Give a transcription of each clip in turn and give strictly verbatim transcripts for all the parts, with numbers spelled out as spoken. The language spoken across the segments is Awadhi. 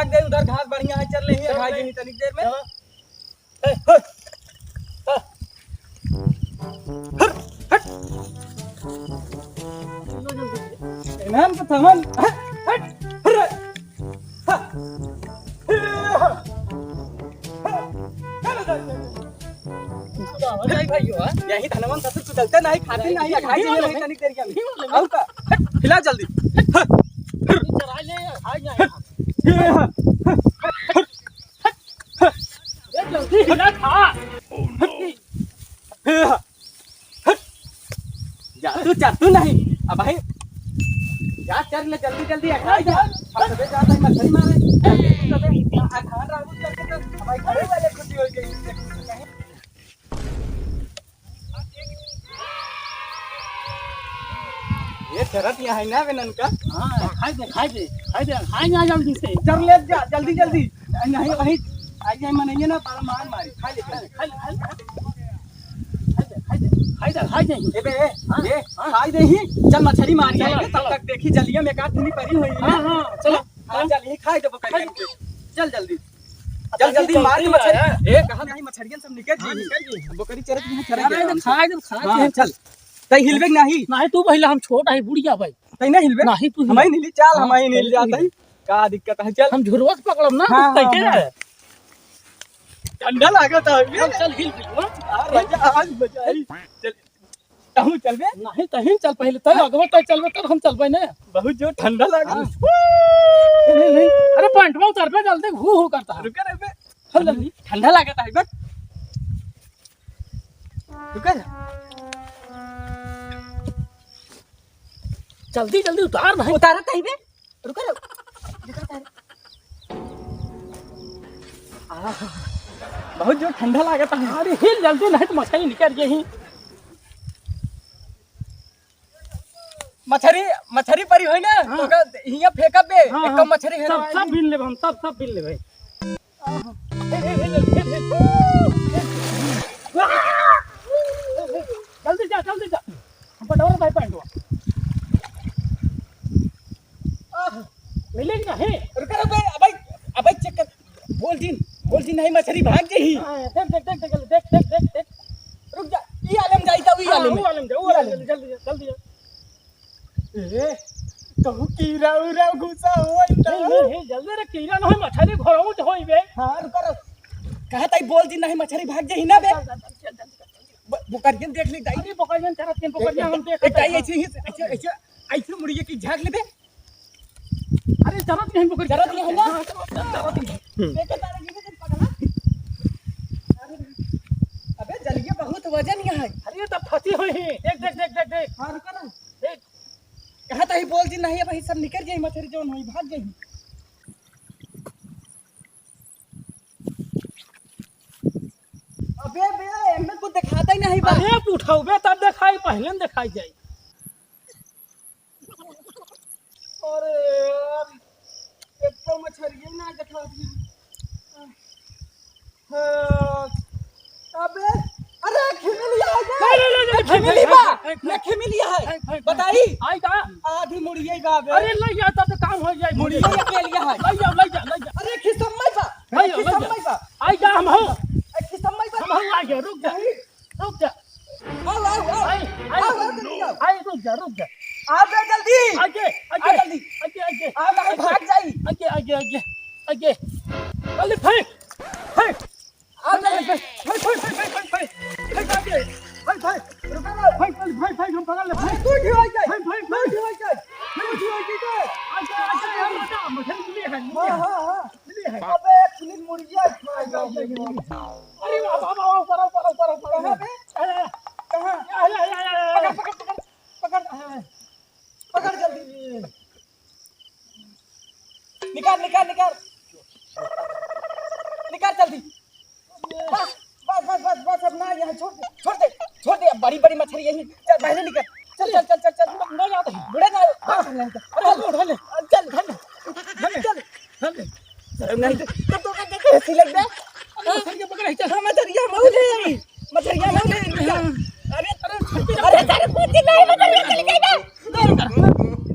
दे, उधर घास बढ़िया है, चर लेही, चर खाई लेही। देही तनिक देर में। चलो। ए, हट। हट, हट। इन्हन के थमन, हट, हट, हट। यही धनवन ससुर कुचलते नहीं, खाते नहीं, खाई जाइए नहीं तनिक देर के। आऊ का? हिला जल्दी। ए, जल्दी हिला खा। जा तू, जा तू नहीं। अब भाई, जा चल ले जल्दी जल्दी, आ जा। हम सबे जाता है मछली मारे। जल्दी तू सबे, आ धान राहु करके तो भाई घरे वाले खुशी हो गई। ये चरत यहाँ है ना बे ननका? हाँ, खाई दे, खाई दे, खाई दे, खाई जा जल्दी से। चल ले जा, जल्दी, जल्दी। नहीं, वही, आई जाए मनइया ना, बड़ा मार मारी। खाई ले, खाई ले, खाई ले, खाई ले। खाई दे, खाई दे, खाई दे। ए बे, ए, हाँ, ए, हाँ। खाई दे ही। चल मछली मारी चलो, आएंगे, तब चलो। तक देखी जलिया में एक आध ठुनी परी हुई है। हाँ, हाँ, चलो। हाँ, चल, यही खाई देबो कहीं कहीं पे। चल जल्दी। चल जल्दी मार के मछली। ए, कहाँ नहीं मछलियन सब निकल हाँ, जी। निकल जी। बोकरी चरत यहाँ चरत अरे, गया तो हमसे। खाए, तो खाए, हाँ, तो चल। तै हिलबे कि नहीं? नहीं, तू पहले हम छोट है, बुढ़िया भाई। तै नहीं हिलबे? नहीं, तू हम हिल। ही नहीं, चल, हम हाँ, ही नहीं चल, जाते चल। हैं। का दिक्कत है, चल। हम झुरवा से पकड़ब ना, हाँ, तै हाँ, के हाँ। जाए? ठंडा लागत है। चल, चल, हिल, हिल, हाँ। आ, मजा, आज मजा आई। चल। तहूँ चलबे? नहीं, तहीं चल पहले, तब अगवा तब चलबे, तब हम चलबे ने। बहुत जोर ठंडा लागल। हाँ। नहीं, नहीं, नहीं। अरे, पैंटवा उतार बे, जल्दी हू हू करता है। रुका रे बे। चल जल्दी। ठंडा लागत है, बे। रुका रे। जल्दी, जल्दी उतार नहीं। उतारत है बे। रुका रे। आह, बहुत जोर ठंडा लागत है। अरे हिल जल्दी, नहीं तो मछली निकल गई। मछरी, मछरी परी होई ना, हाँ। तो ओकर हियाँ फेंकब बे, हाँ, एक हाँ। मछरी है सब, ना। सब बीन लेब हम, सब, सब बीन लेब। आह, हिल, हिल, हिल, हिल, हिल। जल्दी जा, जल्दी जा। हम पटोर भाई पैंटवा। आह, मिले कि नहीं? रुका, रुका, अबे, अबे, check कर। बोल दिन, बोल दिन, नहीं मछली भाग गई। हाँ, देख, देख, देख। रुक जा, ई आलम जाई का, ई हाँ, आलम वो में। आलम जा, वो ई आलम आलम। जल्दी, जल्दी, जल्दी। ए, कहूँ कीड़ा उड़ा घुसा होई तो। नहीं, नहीं, नहीं, जल्दी रे, कीड़ा नहीं, मछली घोड़ाऊ तो होई बे। हाँ, रुका, रुका। कहा ताई बोल दिन, नहीं मछली भाग गई ना बे। चल, चल, चल, चल, चल, चल। ब-, बोकरियन देख ले, दाई। अरे, बोकरियन चरत के, बोकरियन हम देख ए, दाई, ले। ऐसे ही, ऐसे, ऐसे, ऐसे मुड़िए की झाँक लेबे। अरे, चरत नहीं, बोकरियन चरत नहीं है ना? हाँ, चरत, चरत, चरत नहीं। देखे तारे, ये देख, पकड़ा। अरे, अबे, जलिया बहुत वजन यहाँ है। अरे, ये तो फंसी हुई है। देख, देख, देख, देख, देख। हाँ, रुको ना। देख। कहाँ ताई बोल दी नहीं, अब वही सब निकल जाई, मछली जौन हुई, भाग जाई। अबे बे, एमे कुछ देखाता ही नहीं बा। अरे, उठाउबे तब देखाई, पहले न देखाई जाई। अरे यार, एक तो मछरिये ना देखाती। हाँ, अबे, अरे, खिमिलिया है बे। नहीं, नहीं, नहीं, ये नहीं, खिमिली नहीं, बा। नहीं, नहीं, ये खिमिलिया है। नहीं, नहीं, नहीं। बताई? आई का? आधी मुड़िये बा बे। अरे, ले जा, तब तो काम हो जाए। मुड़िये के लिए है। ले जा, ले जा, ले जा। अरे, खिसम्मई बा। ले जा, ले जा। खिसम्मई बा। आई जा, हम हो। ए, खिसम्मई बा। हम हो, आ गया, रुक जा। नहीं। रुक जा। आओ, आओ, आओ। आई, आई, आओ, आओ, जल्दी आओ। आई, रुक जा, रुक जा। आ बे, जल्दी। आगे, आ आगे, जल्दी। आगे, आगे। आ, नहीं, भाग जाई। आगे, आगे, आगे, आगे। जल्दी फेंक, फेंक। आ, जल्दी। फेंक, फेंक, फेंक, फेंक, फेंक, फेंक। फेंक आगे। फेंक, फेंक। रुको ना। फेंक, फेंक, फेंक, फेंक, हम पकड़ ले, अरे, फेंक। तू उठी, आई जाए। फेंक, फेंक, तू उठी, आई जाए। फेंक, उठी, आई जाए। आगे, आगे, आगे, आगे। मछली मिली है, मिली हाँ, है। हाँ, हाँ। मिली है। अबे, एक मिनट, मुर्गिया खा गया। आगे, आगे, आगे। अरे, वाह, वाह, वाह, ऊपर, ऊपर, ऊपर, ऊपर। कहाँ बे? अरे, कहाँ? अरे, अरे, अरे, अरे। पकड़, पकड़, पकड़, पकड़। अरे। पकड़ जल्दी। निकाल, निकाल, निकाल। निकाल जल्दी। बस, बस, बस, बस, बस, अब ना, यहाँ छोड़ दे, छोड़ दे, छोड़ दे, अब बड़ी, बड़ी मछली यही। चल, बाहर निकल। चल, चल, चल, चल, चल। बूढ़ा जाता है। बूढ़ा ना, हाँ। चल, चल, चल, चल, चल, चल। चल, चल। शर्म नहीं तो, तो, तो क्या देखे हंसी लग गया? अरे, मछलियाँ पकड़, चल। हाँ, मछलियाँ मऊ ले अभी। मछलियाँ मऊ ले अभी। अरे, अरे, अरे, अरे, कुछ नहीं, मछलियाँ चली गई ना।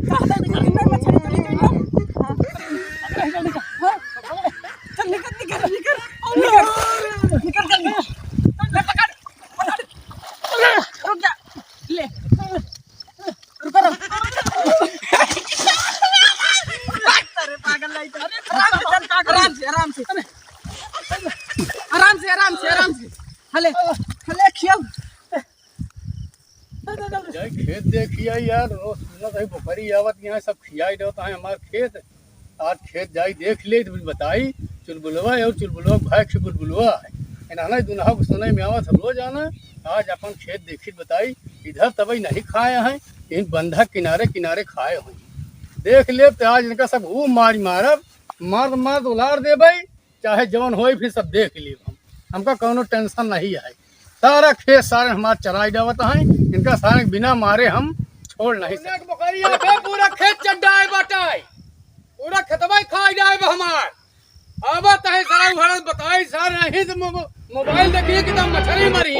कहाँ था? मछलियाँ चली गई ना। पकड़, चल, चल। हाँ। हले, हले खियाऊ। जाई खेत देखिया यार, रोज सुनत है बोकरी आवत यहाँ सब खियाई देवत है हमार खेत। आज खेत जाई देख ले तो बताई। चुलबुलवा है और चुलबुलवा के भाई के बुलबुलवा है। इन्हने दुनहा को सुनाई में आवत है रोज आना। आज अपन खेत देखी बताई। इधर तबई नहीं खाए हैं, इन बंधक किनारे किनारे खाए हैं। देख ले तो आज इनका सब वो मारी मारब, मार मार उलार देबई। चाहे जवन होई फिर सब देख लेब हम, हमका कौनो टेंशन नहीं है। सारा खेत सारे हमार चराई जावत हैं, इनका सारे के बिना मारे हम छोड़ नहीं सकते। बोकरी आके पूरा खेत चट डाए बाटे, पूरा खेतवा खाई जाए बा हमार। अब तहे सारा उहरत बताई सारे नहीं तो मो-, मोबाइल देखिए कि तब मछली मरी।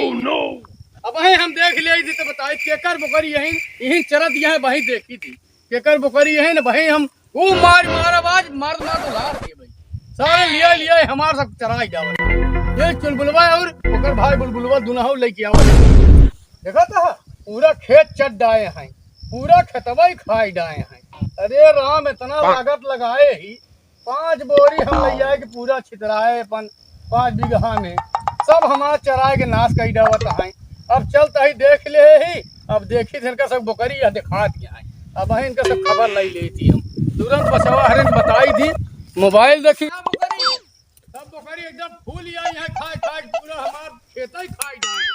अब वहीं हम देख ले तो बताई केकर बोकरी यहीं, यहीं चरत यहीं वहीं देखी थी। केकर बोकरी है न भाई, हम वो मार मारब आज, मार मार तो लार दे भाई। सारे लिया लिया हमार सब चराई जावत। ये चुलबुलवा और ओकर भाई बुलबुलवा दुनहु लेके आवत। देखा था पूरा खेत चट डाए हैं, पूरा खेतवा ही खाई डाए हैं। अरे राम, इतना लागत लगाए ही, पाँच बोरी हम ले आए कि पूरा छितराए अपन पाँच बीघा में, सब हमार चराए के नाश कई डावत हैं। अब चलत ही देख ले ही, अब देखी थे इनका सब बोकरी यह दिखा दिया है। अब वहीं इनका सब खबर लाई लेती हम, तुरंत बसवा हरे ने बताई दी, मोबाइल देखी। सब बोकरी एकदम फूल आई है, खाए खाए पूरा हमार खेत ही खाई डाए,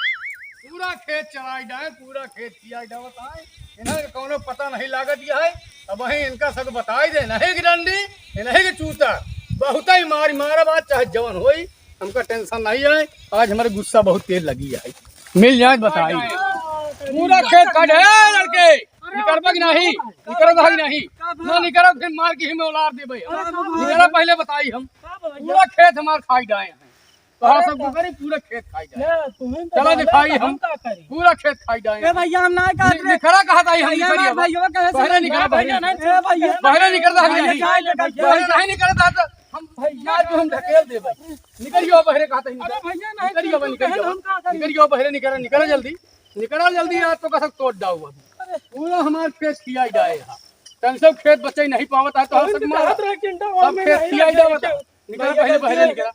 पूरा खेत चराई डाए, पूरा खेत खियाई डावत आए। इन्हें कौनो पता नहीं लागत यह है। अब वहीं इनका सब बताई दे, नहीं की डंडी, नहीं की चूता, बहुत ही मारी मारब आज, चाहे जवन होई, हमका टेंशन नहीं है। आज हमारे गुस्सा बहुत तेज लगी है, मिल जाए बताई। पूरा खेत काट है लड़के, निकलबा कि नहीं? निकलबा कि नहीं? ना निकलबा फिर मार के ही में उलार देबे। निकला पहले बताई हम, पूरा खेत हमार खाई डाए हैं। तो हाँ, सब बोकरी पूरा खेत खाई डाए। ले, तुम्हें तो चला डाले दिखाई तो हम हम, का करी? पूरा खेत खाई डाए। ए भैया, हम ना काट नि-, रहे। निकला कहा था हम भैया, निकलिए ना, अब। भैया, कैसे बहरे निकला, बहरे। ए भैया। बहरे निकल रहा है भैया, नहीं। जाए, जाए, जाए। बहरे नहीं निकल रहा था, हम भैया, मार के हम ढकेल दे भाई। निकल गयो बहरे कहा था, अरे निकल। भैया, नहीं, निकल गयो, तुम निकल गयो। कहे हम का करी? निकल गयो बहरे, निकल, निकल जल्दी। निकल जल्दी यार, तो कसक तोड़ डाऊ अब। पूरा हमार खेत खियाई डाए है। तन सब खेत बचे नहीं पावत है, तो हम अरे सब तो मारा। हाथ रख चिंता सब में खेत नहीं खियाई लगे डावत है। क्या? निकल भैया, पहले, गलती पहले हो निकल। गई।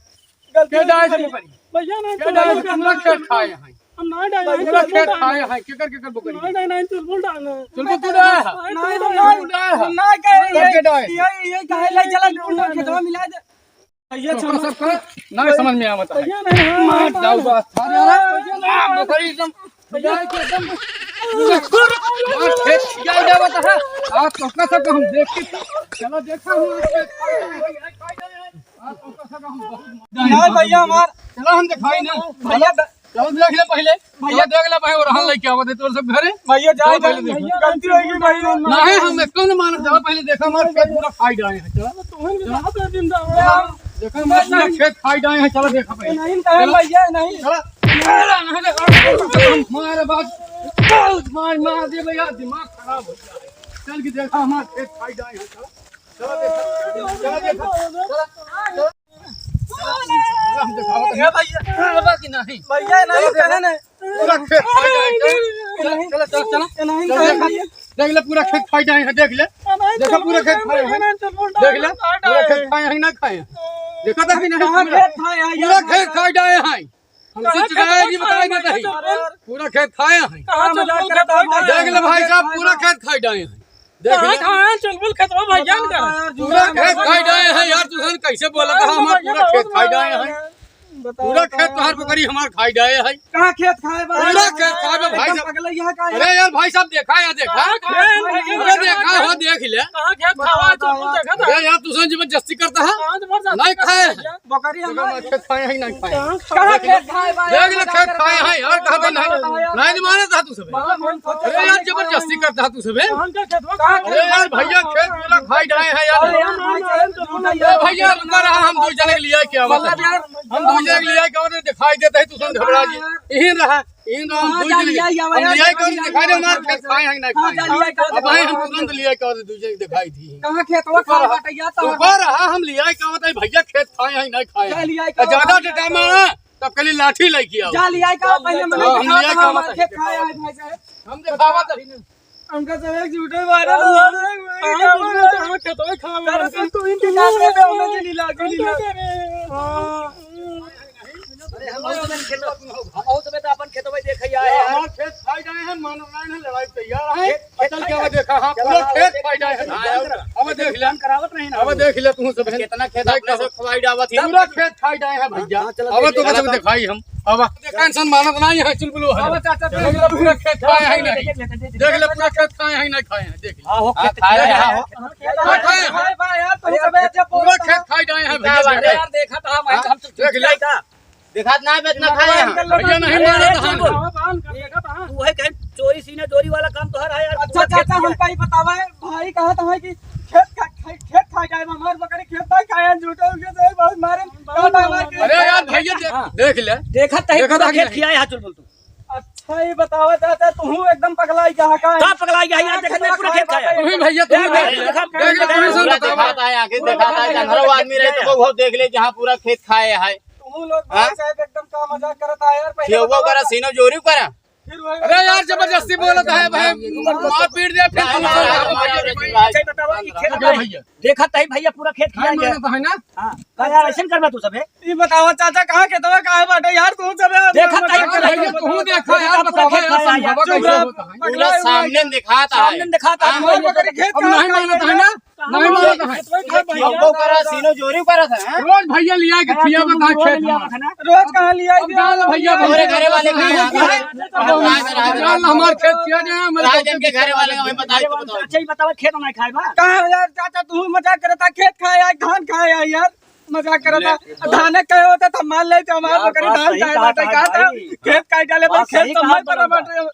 गलती के हो जाए गई। सब पहले। भैया, नहीं क्या तो जाए नहीं सब तो पूरा खेत खाए हैं। हम ना डाले, पूरा खेत खाए हैं, केकर, केकर बोकरी? ना डाले, नहीं तो बोल डालना। चुलबुल तू डाला है? नहीं, नहीं, चुलबुल डाला है? हम ना कहे, करके डाले। ये, ये कहे ले चला, उनका खेतवा मिला दे। भैया, तो क्षमा। सबका ना समझ में आवत है। भैया, नहीं, हाँ, मार हाँ, डाऊ बस। अरे, अरे, भैया, नहीं, आ, बोकरी एकदम, भैया। एकदम। मार खेत खियाई जावत है। आज तो का सबका हम देखी। चलो देखा हूँ आज खेत। आज तो का सबका हम बहुत नहीं भैया, हमार। चलो हम दिखाई ना। भैया, चलो देख ले पहले। भैया। चलो देख ले पहले, और हम लेके आवत है तोर सब घरे। भैया, जाओ चलो पहले भैया, देखो। गलती हो गई भैया। नहीं, हम इसको नहीं मानब। चलो पहले देखा, हमारे खेत पूरा खाई डाए हैं। चलो। तुम्हें भी रात है, दिन का हो गया। देखो, हमारे पूरा खेत खाई डाए हैं। चलो देखा पहले। नहीं, नहीं चलो। भैया, नहीं। चलो। मार, मार, मार, मार दे भैया, दिमाग खराब हो गया है। चल के देखा, हमारे खेत खाई डाए हैं। चलो। चलो देखा, चलो देखा, चलो। चलो, हम दिखाओ तो। ए भैया। चलो कि नहीं? भैया, नहीं चलो, कहे देखो। नहीं। पूरा खेत खाई जाए, चलो। नहीं। चलो, चलो, चलो। नहीं, चलो, नहीं, देखा, नहीं। देख ले, पूरा खेत खाई जाए हैं, देख ले। नहीं, देखो, चलो, पूरा खेत खाए हैं। नहीं, चलो, देख ले, नहीं, पूरा खेत खाए हैं, नहीं खाए हैं। देखा था कि नहीं? कहाँ खेत खाए हैं, पूरा यार? खेत खाई जाए हैं। हम कहाँ सोच रहे हैं कि खेत बताई खाए देते हैं। हैं? पूरा खेत खाए हैं। कहाँ मजाक करता है? देख ले भाई साहब, पूरा खेत खाई जाए हैं। देख कहाँ ले। खाए हैं चुलबुल खेतवा भैया ने करा? पूरा खेत खाई डाए हैं यार, तू सन कैसे बोला था, हमार पूरा खेत खाई डाए हैं। पूरा खेत तोहार बकरी हमार खाई डाए है। कहाँ खेत खाए बा? पूरा खेत खाए बा भाई साहब। पगला यहाँ का है? अरे यार भाई साहब देखा यार, देखा। कहाँ खेत खाए? अरे देखा हो, देख ले। कहाँ खेत खावा है चुलबुल देखा था? अरे यार तू सन जबरदस्ती करता है। कहाँ जबरदस्ती नहीं खाए। करता है? बकरी देखा हमार हमार खेत खाए हैं कि नहीं खाए? कहाँ खाए? कहाँ खेत खाए बा? देख ले खेत खाए हैं यार, कहा था नहीं। नहीं माने था तू सब। अरे यार जबरदस्ती करता है तू सब। कहाँ का खेतवा? अरे यार भैया खेत पूरा खाई डाए हैं यार। अरे यार भाई साहब, तो बोला ए यार। भैया रुका रहा, हम दो जने के लिए क्या बात है? हम दो जने के लिए क्या बात है? दिखाई देता है तू सन घबरा जी। यहीं रहा, यहीं रहा, हम दो जने। हम लिया क्या बात है? दिखाई दे हमारे खेत खाए हैं कि नहीं खाए हैं। अब भाई हम तुरंत लिया क्या बात है, दो जने दिखाई दी। कहाँ खेतवा खाए बाटे यार? तो ऊपर रहा, हम लिया क्या बात है भैया, खेत खाए हैं कि नहीं खाए हैं। ज्यादा डटा मारा। तब कहली लाठी लेके आओ। जा लिया का पहले मने हाँ, हम दिखा लिया था का हमारे बताइए। खेत खाए हैं भाई साहब। हम दिखावा तो ही नहीं। हमका सब एक झूठे मारे हाँ, हाँ, हाँ, खेतवा खा रहे हैं। तू इनके साथ में तो हमने लीला, लीला। हाँ। अरे हम खेतवा, हम और समय तो अपन खेतवा देखे आए हैं। हमार खेत खाई जाए हैं, मानव नाई है, लड़ाई तैयार है। खेत, खेत अचल के खाई अब देखा, हाँ, चला, पूरा अब खेत देख, खाई जाए हैं। अब देख, अब देख ले। करावत नहीं ना। अब देख ले तू सब। कितना खेत देख अपने लो। से खवाई डावत है। पूरा खेत खाई जाए हैं भैया। हाँ, चलो, अब देख तो ले। बस अब दिखाई हम। अब देखा इंसान मानत नाई है, चुलबुलो है। अब चाचा, देख ले, पूरा खेत खाए है नहीं। देख ले, देख ले, देख ले, पूरा खेत खाए है नहीं, खाए हैं, देख ले। हाँ, हो, हाँ, खेत खाए हैं, खाए हैं। हाँ, हो। खेत खाए हैं। भाई, भाई, यार, तुम अरे, सब जब पूरा खेत खाए जाए हैं, भैया, अरे, देख ले। यार, देखा था हम, हाँ? हम सब देख ले। चुप जाए था। देखात ना, बेच ना खाए हैं। भैया नहीं मानत है। तू है कहीं चोरी सीना चोरी वाला काम तो हर है यार। अच्छा चाचा, हमका ही बतावा है, भाई कहत है कि खेत खा, खा, खेत खा जाए, हमार बकरी खेत खा खाए, झूठे उनके से बहुत मारे, कहत है हमार खेत अरे यार भैया, दे-, हाँ। देख ले। देखत है, देखत पूरा है कि खेत नहीं? खिया है, चुलबुल तू। अच्छा, ये बतावा चाचा, तू एकदम पगलाई कहाँ का है? का पगलाई है यार, देखत है, पूरा खेत खाया। तू ही भैया, तू ही देख ले। देख ले, तू ही सुन, पूरा बतावा। दिखाता है, आंखें दिखाता है, अंधरो आदमी रहे तो वो देख ले कि हाँ, पूरा खेत खाए है। तुम लोग हाँ? भाई साहब एकदम का मजाक करत है यार, पहले केहू बताओ। करा, सीनो जोरी करा। फिर वही अरे यार, जबरदस्ती बोलत है भाई, मार पीट दे, फिर तुम लोग भाई, भाई, भाई, अच्छा, बताओ, ये खेत देखो भैया। देखत है भैया, पूरा खेत खा गया। मानत है ना? हाँ, का यार, ऐसे करबा तू सबे? ई बतावा चाचा, कहाँ खेतवा, कहाँ बाटे यार, तू सबे देखत है, मजाक करत भैया, है। तू देखा यार, पूरा बतावा खेत यार, खाया यार। समझावा चुप कैसे रह, होता है? पगला पूरा है, सामने दिखाता है। सामने दिखाता है। हाँ, हमार बकरी खेत अब कहाँ नहीं खाई मानत है ना? नहीं मानत है। खेतवा खाई हमको भैया। करा सीनो जोरी करा था, हाँ? रोज भैया लिया के खिया बता खेत में। रोज कहाँ लिया अब जान भैया, हमारे घरे वाले कहाँ हैं? अब जान हमार खेत किया जाए, हमारे राजन के घरे वाले का भाई बताइए तो बताओ। अच्छा, ये बतावा, खेत नहीं खाए बा? कहाँ यार, चाचा, तू मजाक करता, खेत खाए आए, धान खाए आए यार, मजाक करता। ले, धान कहे होता तो मान लेते, हमार यार, बकरी बात धान सही खाए कहा बाटे, था कहा था, भाई। खेत काट डाले, बात खेत सही तो कहा मैं था बराबर। बाबा।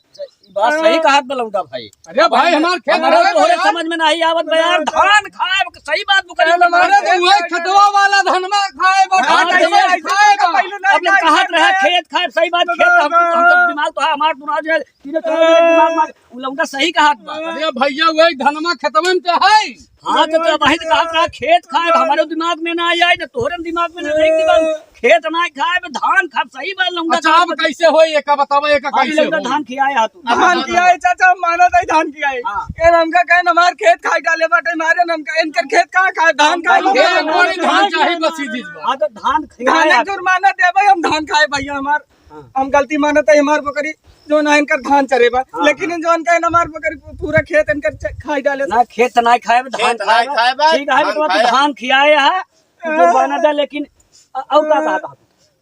बात सही हाँ। कहत बा लौंडा भाई। अरे भाई, हमार खेत हमारे है तोहरे यार। समझ में नहीं आवत बा यार, धान खाए, सही बात बोल रहे हो। अरे तो वही खेतवा वाला धनमा खाए बा, हाँ, धान तो खाए ये बा। पहले नहीं अब लोग खाए कहत रहे थे। खेत खाए, सही बात, खेत हम, हम सब दिमाग तो है, हमार दिमाग जो है, तीनों तरफ में दिमाग मार, उ लौंडा सही कहत बा। अरे भैया, वही धनमा खेतवन के है। हाँ, तो, तो वही तो कहत रहा, खेत खाए, हमारे दिमाग में ना आई, ना तोहरे दिमाग में ना, देख दिमाग, खेत ना खाए, धान खाए, सही बात लौंडा अच्छा, कहत अब बा। कैसे होई, एका बतावा, एका हाँ, कैसे लौंडा होई? धान खियाए हा तू। धान खियाए, चाचा, हम मानत है, धान खियाए। हाँ। ए, हमका कहे, हमार खेत खाए डाले बाटे, मारे हमका, इनकर खेत कहाँ खाए, धान खाए, हम खेत एक बोरी धान चाही, बस सीधी सी बात। हाँ, तो धान खियाए धान हा। जुर्माना देबे, हम धान खाए भैया हमार। हाँ। हम गलती मानत है, हमार बकरी जो ना इनकर धान चरे बा, हाँ, लेकिन हाँ। जो इनका इनमार बकरी पू-, पूरा खेत इनकर च-, खाई डाले। ना, खेत ना खाए बा, धान खेत ना खाए बा। खाए बा, ठीक है, धान तो खाए। धान खियाए है, हाँ। जुर्माना दे, लेकिन अ-, अउ का कहा था?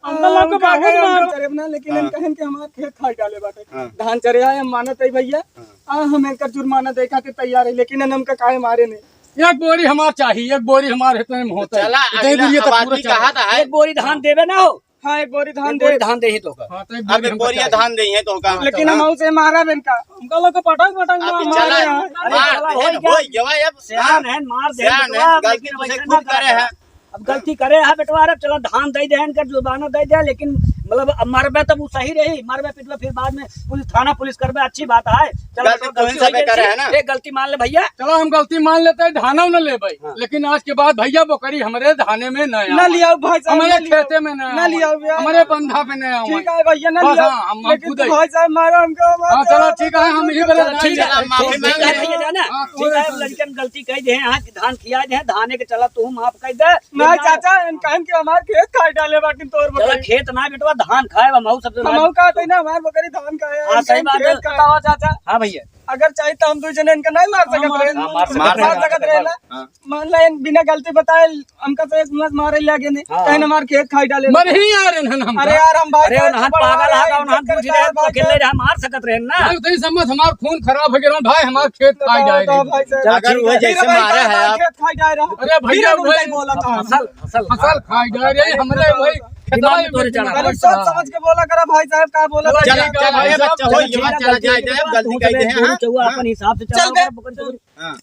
अंकल, आपको उनका बाहर कहे, मार उनका चरे बना, लेकिन हाँ। इनका इनके हमार खेत खाई डाले बाटे। हाँ। धान चरे है, हम मानत है भैया। हाँ। आ, हम इनका जुर्माना दे खातिर तैयार है, लेकिन इन्हें हमका काहे मारे नहीं। एक बोरी हमार चाहिए, एक बोरी हमार इतने में होता है। चला, इतने अगला दूर ये तक अब पूरा आदमी चला। कहा था है। एक बोरी धान देबे ना हो। हाँ, एक बोरी धान एक दे। बोरी धान देही तोहका। हाँ, तो एक अब बोरी एक हमको बोरी चाहिए। धान देही है तोहका। हाँ, लेकिन तो हम हाँ। उसे मारा बेन का। हमका लोग को पटक पटक अब मार चला, मारे हैं। अरे मार चला, दे, हो गया। हो गया, अब सियान है, मार दे, सियान है, बेटवा, गलती लेकिन तुझे वैसे खुद ना करे है। अब गलती करे है बेटवा, अरे चला धान दे दे, इनका जुर्माना दे दे, लेकिन मतलब अब मरबे तब वो सही रही, मरबे पिटबे फिर बाद में पुलिस, थाना पुलिस करबे, अच्छी बात है। चला गलती बेटवा, तुम गलती सबे हो करे गई, है ना? ये गलती मान ले भैया। चलो हम गलती मान लेते हैं, धानो न लेबे, हाँ। लेकिन आज के बाद भैया बकरी हमरे धाने में न ना आवे। लियाओ भाई साहब, हमरे ना लियाओ। खेते में न ना आवे। लियाओ भैया। हमरे बंधा पे न आवे। ठीक है भैया, ना बस लियाओ। हाँ, हम, हम लेकिन खुद तू ही। भाई साहब मारा हमको, हाँ, चलो ठीक है, हम यही बोले चलो ठीक है, चला, माफी ठीक है मांग ले। भैया जाना। हाँ, ठीक है, कोई लड़कन गलती कही दे, हाँ, धान खिया दे, धाने के चला तू माफ कर दे। ना चाचा, इनका इनके हमार खेत खाई डाले बाटिन तोर चला बकरी। खेत ना बेटवा, धान खाए बा, मऊ सबसे हम मऊ कहते ना, हमार बकरी धान खाए, हाँ, इनका सही बात खेत है। खाए। बतावा चाचा। हाँ भैया। अगर चाही तो हम दो जने इनका नहीं मार सकत रहे। हाँ, मार सकत रहे। मार सकत रहे ना। हाँ। मान ला, इन बिना गलती बताए हमका तो एक मत मारे लागे ने, हाँ। कहीं हमार खेत खाई डाले। मर ही यार इन्हन हम। अरे यार, हम भाई अरे, साहब उन्हन बड़ा पागल है, है, उन्हन इज्जत बूझ रहे, करता है, तो अकेले रहे, मार सकत रहे ना। नहीं, तो इस समय हमार खून खराब हो गया, भाई, हमार खेत खाई जाए रहे। भाई साहब। अगर वो जैसे मारे है आप। खेत खाई जाए रहा। अरे भैया, वो बोला था। फसल, फसल, फसल खाई जाए रहे, हमरे वही दिमाग में तोरे चढ़ा। अरे सोच समझ के बोला करा भाई साहब, का बोला चला, था? चला, चला, ये बच्चा हो, ये बात चला जाए, जाए, गलती कर दे हैं, हाँ? चौवा अपन हिसाब से चल चला, दे। हाँ।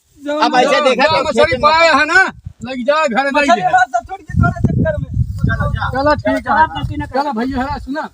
अब ऐसे देखा तो मछली पाया है ना, लग जा घर में। मछली मार सब छोड़ के तोरे चक्कर में। चला, ठीक है। चला भैया, है सुना।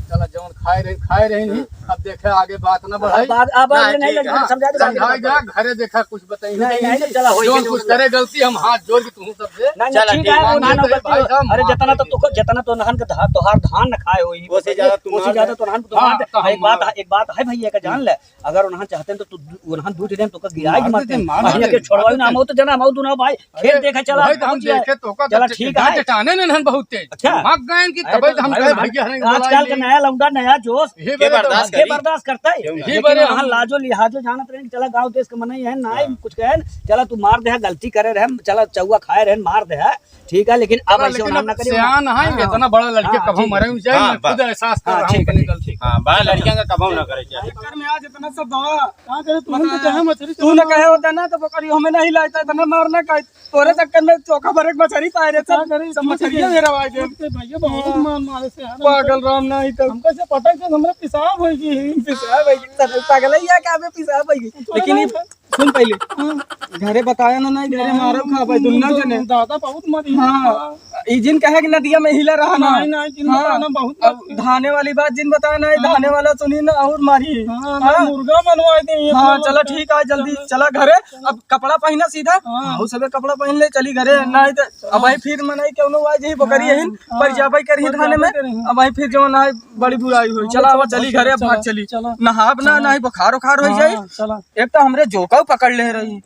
चला, जौन खाए रही, खाए रही नहीं। अब देखे आगे बात ना बढ़ाई। अब, अब, अब ना, नहीं ठीक लगे, है। समझा दे, समझा दे। घरे देखा कुछ बताई नहीं, नहीं, नहीं, चला, होई जौन कुछ करे गलती, हम हाथ जोड़ के तुहूँ सबसे। नहीं, नहीं, चला, ठीक ठीक है, है। उन्हान भाई साहब, अरे, माफ जितना तो कर तुको, जितना तो उन्हान का धा-, तोहार धान न खाए होई, वो से ज्यादा तुम्हार ज्यादा तो उन्हान, हाँ, तुम्हार तो एक हम बात, माफ एक बात है भैया का, जान ले, अगर उन्हान चाहते हैं तो तू दू-, उन्हान दूध देन तो का गिराई मार मत देते, मार अरे देते, के छोड़वाई मार ना, देते। हम तो जना, हम दोनों भाई खेत अरे, देखा चला, भाई तो हम पहुंच गए। देखे तो का चला, ठीक है। डांट टाने ने हन बहुत तेज। अच्छा। भाग गए इनकी अरे तबे तो हम भाई, कहे, भाई, भैया, नहीं आजकल बुलाइए। का नया लौंडा, नया जोश। ये ये बड़े तो बर्दाश्त के करी। बर्दास्त करता है। क्यों ना? ये लेकिन बड़े वहाँ हम लाजो लिहाजो जानत रहे, चला गाँव देश के मनई है, ना ही हाँ। कुछ कहे, चला तू मार दे, गलती करे रहे, चला चौवा खाए रहे, मार दे है, ठीक है, लेकिन अब हाँ, ऐसे लेकिन उन्हान अब ना करिए। सियान है, हाँ। इतना बड़ा लड़के हाँ, कभू ठीक है। मरे ऊंचाई, हाँ, मैं खुद बस। एहसास कर हाँ, रहा हूँ ठीक है, अपनी ठीक। गलती। हाँ, बड़ा लड़कियां का कभू ना करे चाहिए। चक्कर में आज इतना सब दवा, का करे, तुरंत हाँ। कहे मछली तू ना चलो। कहे होता ना तो बकरी हमें नहीं लाता, इतना मारना का, तोरे चक्कर में चोखा भर एक मछली पाए रे, का सब, करे, सब तू मछलियां तो मेरा भाई दे। तू तो भैया बहुत हाँ। मार मारे से यार। पागल राम ना ही तो। हमका से पटक से हमरा पेशाब होई गई। पेशाब होई गई, सब पागल है या का, हमें पेशाब होई गई। तो लेकिन ना ये सुन पहले। हाँ। घरे बताया ना, नहीं, घरे हाँ, मारो खा भाई, दुन्ना तो जने। दादा बहुत मारी। हाँ। हाँ। ई जिन कहे कि नदिया में हिला रहा ना। नहीं, नहीं, जिन हाँ। बताया ना, बहुत अब मारी। धाने वाली बात जिन बताया ना, हाँ। धाने वाला सुनी ना और मारी। हाँ, हाँ। मुर्गा बनवाए दे, ये हाँ, वाला चला का। ठीक है, जल्दी चला। चला घरे। अब कपड़ा पहना सीधा। हाँ। हाँ, सबे कपड़ा पहन ले, चली घरे। हाँ। नहीं तो अब भाई फिर मनई केवनो आ जाई, बकरी हाँ, यही हाँ। पर जाबे करी पर धाने जाबे में। करी। अब भाई फिर जवन आए बड़ी बुराई होई। हाँ, चला, अब चला, चली चला, घरे, अब चला, भाग चली। चला। नहाब ना, हाँ। नहीं बुखार उखार हो हाँ, जाई। चला। एक तो हमरे जोकाऊ पकड़ ले रही।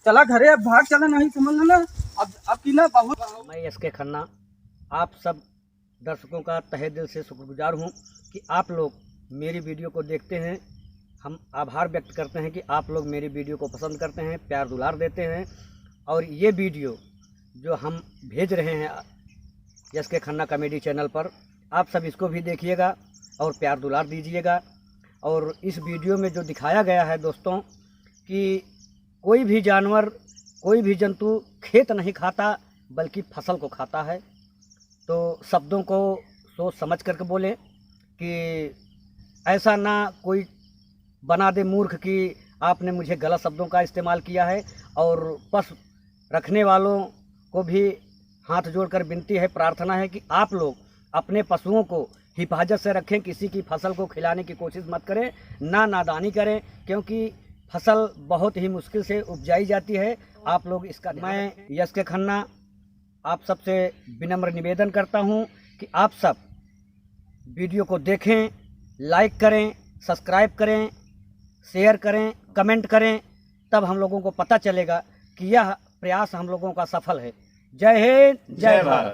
चला घरे, अब भाग चला, नहीं समझ ना। अब, अब की ना बहुत मैं एस के खन्ना, आप सब दर्शकों का तहे दिल से शुक्रगुजार हूँ कि आप लोग मेरी वीडियो को देखते हैं। हम आभार व्यक्त करते हैं कि आप लोग मेरी वीडियो को पसंद करते हैं, प्यार दुलार देते हैं। और ये वीडियो जो हम भेज रहे हैं एस के खन्ना कॉमेडी चैनल पर, आप सब इसको भी देखिएगा और प्यार दुलार दीजिएगा। और इस वीडियो में जो दिखाया गया है दोस्तों, कि कोई भी जानवर, कोई भी जंतु खेत नहीं खाता, बल्कि फसल को खाता है। तो शब्दों को सोच समझ करके बोलें कि ऐसा ना कोई बना दे मूर्ख कि आपने मुझे गलत शब्दों का इस्तेमाल किया है। और पशु रखने वालों को भी हाथ जोड़कर विनती है, प्रार्थना है कि आप लोग अपने पशुओं को हिफाजत से रखें, किसी की फसल को खिलाने की कोशिश मत करें, ना नादानी करें, क्योंकि फसल बहुत ही मुश्किल से उपजाई जाती है। आप लोग इसका ध्यान मैं रखें। यस के खन्ना आप सबसे विनम्र निवेदन करता हूँ कि आप सब वीडियो को देखें, लाइक करें, सब्सक्राइब करें, शेयर करें, कमेंट करें, तब हम लोगों को पता चलेगा कि यह प्रयास हम लोगों का सफल है। जय हिंद, जय जय भारत। भारत।